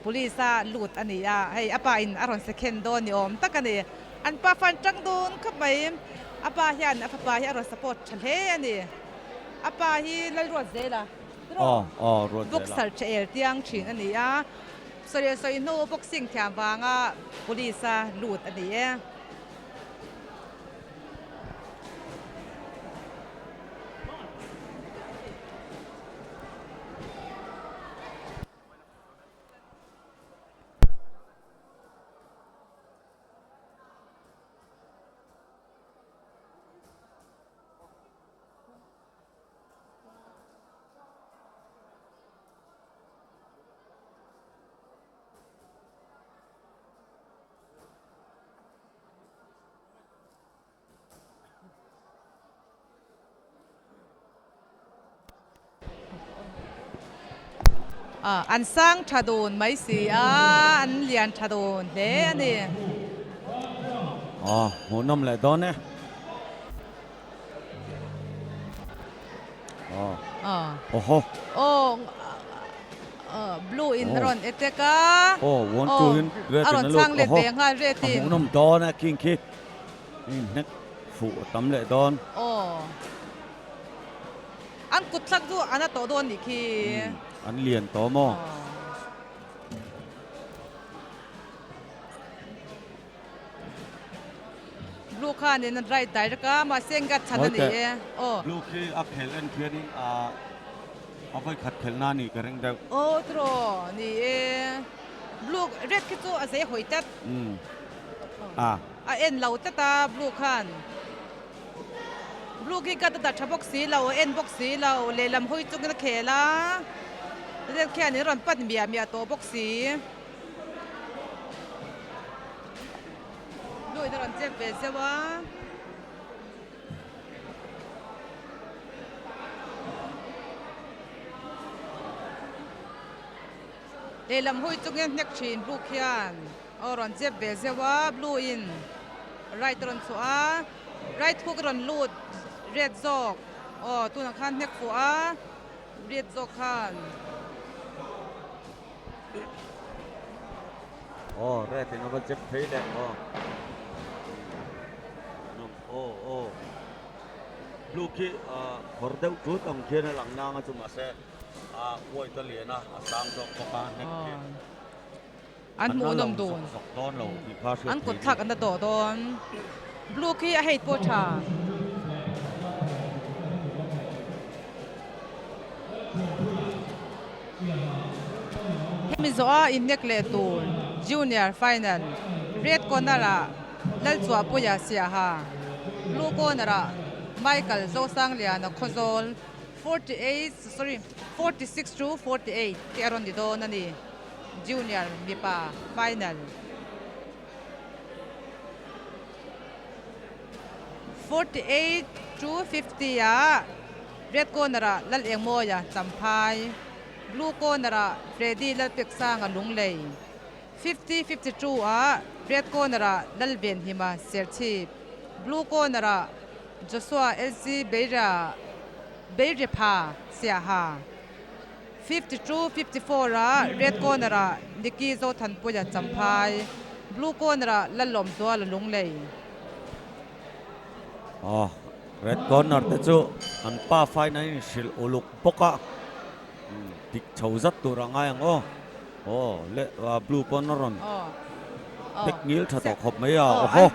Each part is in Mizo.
Police a lut a ni a, hei a pa in a rawn second dawn ni awm tak a ni. An pa fan tang dawn khawp mai. A pa hian a fapa hi a rawn support tha hle a ni. A pa hi Lalruatzela boxer tha el tiang thin a ni a. Sawi sawi hnu boxing thiam vanga police a lut a ni e. An sang tha dun mai si a, an lian tha dun hle a ni. Aw, hmuhnawm leh dawn e. Aw. Awhaw. Aw, blue in a rawn attack a. Aw, one two in red in a lut. Awhaw, a hmuhnawm dawn e king khi. Hnek fuh a tam leh dawn. Aw. An kut thlak chu an a tawh dawn nih khi. An lian tawh maw? Blue khanin an right direct a, mahse an gat chhan a ni e. Aw. Blue khi a khel en khianin a a vawi khat khelh na nih ka ring deuh. Aw tiraw ni e. Blue red khi chu a zei hawi tlat. A. A en lo tlat a blue khan. Blue khi cut a dah tha bawk si lo, a en bawk si lo, lehlam hawi chungin a khel a, red khian in rawn pan miah miah tawh bawk si. Blue in a rawn chep ve zeuh a. Lehlam hawi chungin a hnek thin blue khian. Aw rawn chep ve zeuh a blue in right a rawn chhuah a right hook a rawn lut red zawk aw tunah khan hnek fuh a red zawk khan. Aw red in a va chep phei leh aw aw aw blue khi khawr deuh tut ang khian a lang nang a chu mahse a white a lian a a sang zawk bawk a hnek khi. An hmuhnawm dun. An kut thlak an la dawh dawn. Blue khi a height pawh tha. Hemi zawha innek leh tur Junior final Red corner ah Lalchuahpuia Siaha, Blue corner ah Michael Zosangliana Khawzawl 48 sorry 46 to 48 te a rawn ni dawn a ni. Junior mipa final 48 to 50 ah red corner ah Lalengmawia Champhai, blue corner ah Freddy Lalpeksanga Lunglei, 50 52 ah red corner ah Lalvenhima Serchhip, blue corner ah Joshua LC Beira Beirepha Siaha. 52, 54 ah red corner ah Nicky Zothanpuia Champhai, blue corner ah Lalawmzuala Lunglei. Aw, red corner te chu an pa fain an inhrilh uluk bawk a, dik chho zat tur a ngai ang aw. Aw, le blue pawn a rawn tek ngil tha tawh khawp mai a, awhaw.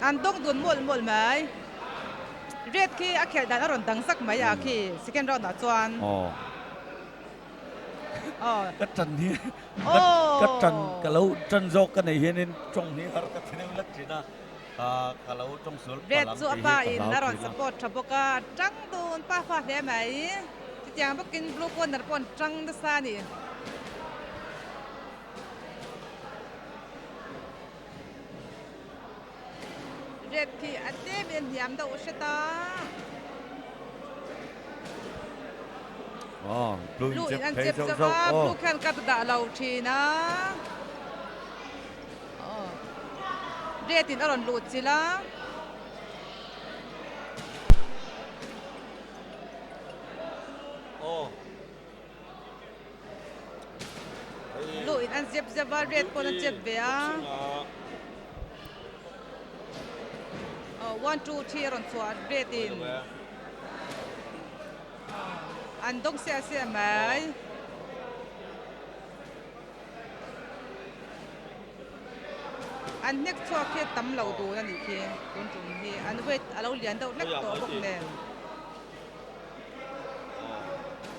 An dawng dun mawlh mawlh mai. Red khi a khelh dan a rawn dang zak mai a khi second round ah chuan. Aw. Ka tan hi ka tan ka lo tan zawk ka nei hianin tawng hi har ka ti deuh hlek thin a, ka lo tawng sual palh ang tih hi ka hlau thin a. Red chu a pa in a rawn support tha bawk a, tang dun pa fa hle mai. Chutiang bawkin blue corner pawh an tang nasa a ni. Red khi a tlem in a hniam deuh hret a. Aw, blue in chep thei zauh zauh aw. Blue khian ka dah lo thin a. Aw. Red in a rawn luh chilh a. Aw. Blue in an. jep zep a, red pawn a jep ve a. Aw one two three a rawn chhuah a red in. An dawng siah siah mai. An hnek chhuak hi a tam lo dun a nih khi tun tum hi an weight a lo lian deuh hlek tawh bawk nen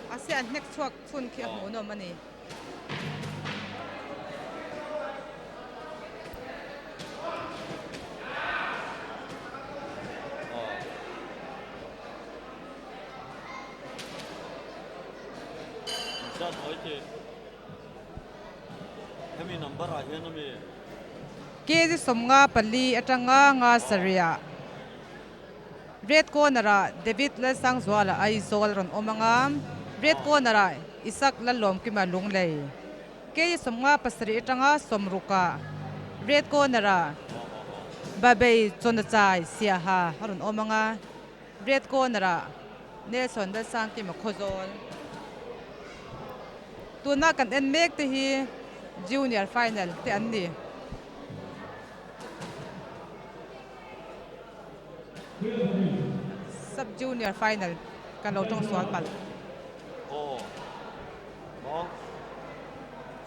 mahse an hnek chhuak chhun khi a hmuhnawm a ni. Kg 54 atanga nga sarih Red corner ah David Lalsangzuala Aizawl rawn awm ang a, Red corner ah Isaac Lalawmkima Lunglei. Kg 57 atanga 60 ah Red corner ah Babei Chawnachai Siaha a rawn awm ang a, Red corner ah Nelson Lalsangkima Khawzawl. Tuna kan en mek te hi Junior final te an ni. Sub Junior final kan lo tawng sual palh. Aw maw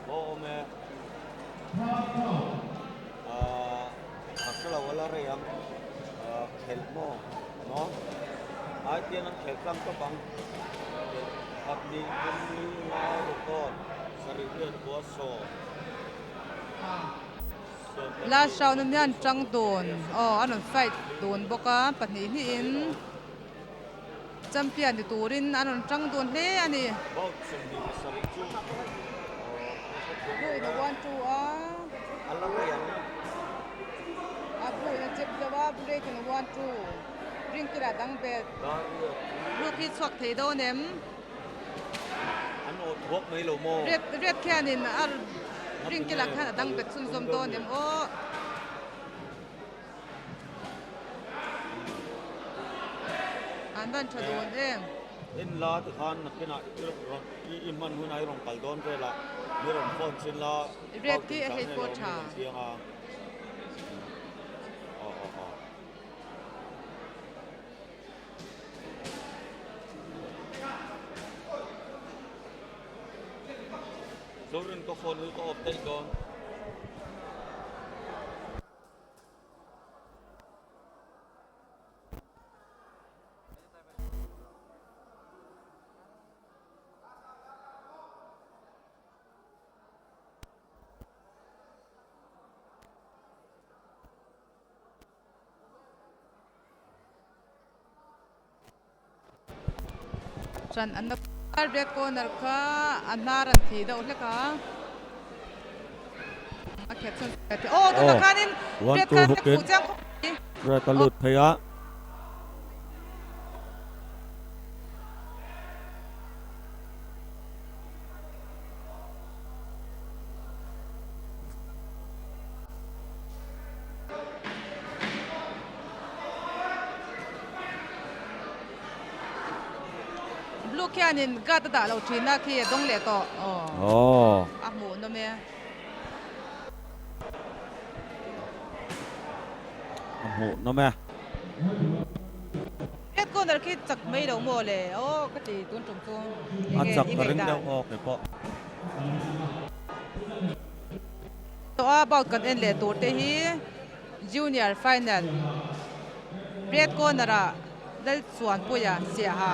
maw awm e ah a hrelo a la rei ang ah khelh maw maw ai tian an khelh tlang tawp ang khelh khat ni thum li nga ruk aw sarih riat kua sawm Last round a hian tang dun aw an rawn fight dun bawk a pahnih hnihin champion ni turin an rawn tang dun hle a ni. Blue in a one two a a blue in a chep deuh a red in a one two ring kila dang bet blue khi chhuak thei dawn em. An awt huak mai lo maw? Red red khianin a ring kilah khan a dang bet chhunzawm dawn em aw. An van tha dawn em. En la ti khan nakinah i rawn i hman hunah i rawn kal dawn velah mi rawn phone chin la. Red khi a hei pawh tha. Aw aw aw. Zorin ka phone hi ka off daih dawn. Chuan an red corner kha a hnar an thih deuh hlek a a khet chhun aw tunah khanin red khan a khuh chiang khawp mai. Red a lut phei a. Blue khianin guard a dah lo thin a khi a dawng leh tawh aw a hmuh nawm e. A hmuh nawm e. Red corner khi chak mai lo maw le aw ka ti tun tum chu A chak ka ring deuh aw keipawh. Tawh a bout kan en leh tur te hi Junior final Red corner ah Lalchuanpuia Siaha,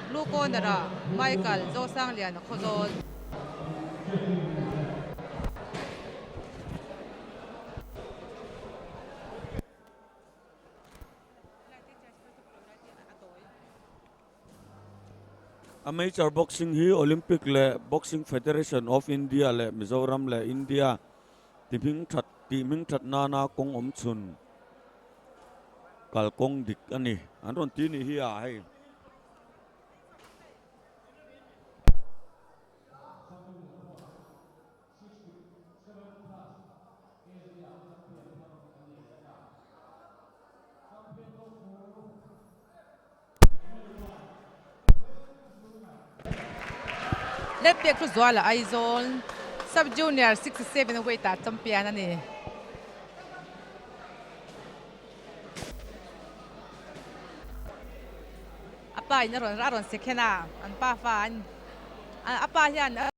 Blue corner ah Michael Zosangliana Khawzawl. Amateur boxing hi Olympic leh Boxing Federation of India leh Mizoram leh India ti hming that tih hming that nana kawng awm chhun kalkawng dik a ni. An rawn ti nih hi a hei. Let pek chu zual a Aizawl Sub Junior 67 weight ah champion a ni. A pa in a rawn a rawn second a, an pa fa an a pa hian a.